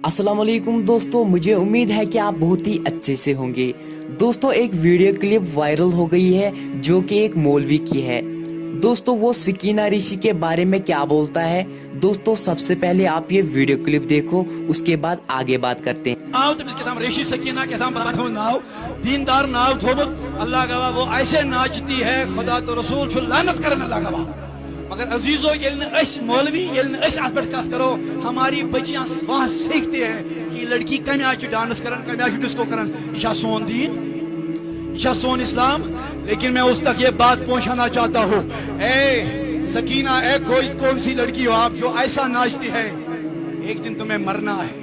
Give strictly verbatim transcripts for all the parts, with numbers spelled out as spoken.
السلام علیکم دوستو، مجھے امید ہے کہ آپ بہت ہی اچھے سے ہوں گے۔ دوستو، ایک ویڈیو کلپ وائرل ہو گئی ہے جو کہ ایک مولوی کی ہے۔ دوستو، وہ سکینہ ریشی کے بارے میں کیا بولتا ہے؟ دوستو، سب سے پہلے آپ یہ ویڈیو کلپ دیکھو، اس کے بعد آگے بات کرتے ہیں۔ ناو تٔمِس کیٛاہ تام ریشی سکینہ کیٛاہ تام بنوو ناو، دیٖندار ناو تھوٚومُت۔ اللہ گواہ، وہ ایسے ناچتی ہے، خدا تو رسول چھُ لعنت کرن، اللہ گواہ۔ مگر عزیزو، ییٚلہِ نہٕ أسۍ مولوی، ییٚلہِ نہٕ أسۍ اَتھ پٮ۪ٹھ کَتھ کَرو، ہماری بچیاں وہاں سیکھتے ہیں کہ یہ لڑکی کَمہِ آیہِ چھِ ڈانس کران، کَمہِ آیہِ چھِ ڈسکو کران۔ یہِ چھا سون دیٖن؟ یہ سون اسلام؟ لیکن میں اس تک یہ بات پہنچانا چاہتا ہوں، اے سکینہ، اے کوئی کون سی لڑکی ہو آپ جو ایسا ناچتی ہے، ایک دن تمہیں مرنا ہے،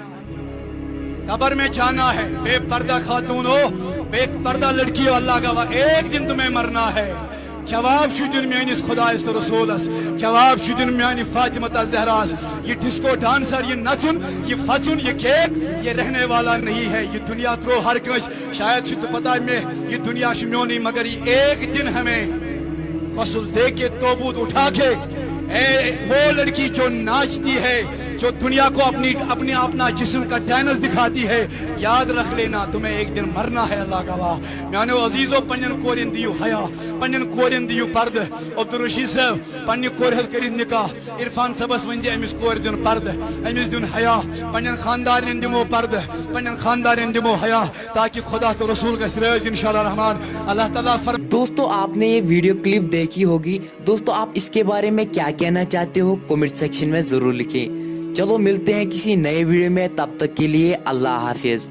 قبر میں جانا ہے۔ بے پردہ خاتون ہو، بے پردہ لڑکی ہو، اللہ گواہ، ایک دن تمہیں مرنا ہے۔ جواب چھُ دیُن میٲنِس خۄدایس تہٕ رسوٗلس، جواب چھُ دیُن میانہِ فاطمہ زہراہس۔ یہ ڈسکو ڈانسر، یہ نژُن، یہ پھژُن، یہ کیک، یہ رہنے والا نہیں ہے۔ یہ دنیا ترو ہر کٲنٛسہِ۔ شاید چھُ تۄہہِ پتہ مےٚ، یہ دنیا چھُ میونٕے، مگر یہ ایک دن ہمیں غسل دے کے، تابوت اٹھا کے، اے وہ لڑکی جو ناچتی ہے، جو دنیا کو اپنی، اپنے، اپنا جسم کا ڈانس دکھاتی ہے، یاد رکھ لینا، تمہیں ایک دن مرنا ہے، اللہ گواہ۔ میانیو عزیزو، پننٮ۪ن کورٮ۪ن دِیِو حیا، پننٮ۪ن کورٮ۪ن دِیِو پردٕ۔ عبدالرشید صٲب، پننہِ کورِ حظ کٔرِو نکاح۔ عرفان صٲبس ؤنۍ زِ أمِس کورِ دیُن پردٕ، أمِس دیُن حیا، پننٮ۪ن خاندارٮ۪ن دِمو پردٕ، پننٮ۪ن خاندارٮ۪ن دِمو حیا، تاکہ خدا تہٕ رسول گژھِ رٲضۍ انشاءاللہ الرحمن۔ اللہ تعالیٰ فرمایہِ۔ دوستو، آپ نے یہ ویڈیو کلپ دیکھی ہوگی۔ دوستو، آپ اس کے بارے میں کیا کہنا چاہتے ہو، کمنٹ سیکشن میں ضرور لکھیں۔ چلو، ملتے ہیں کسی نئے ویڈیو میں، تب تک کے لیے اللہ حافظ۔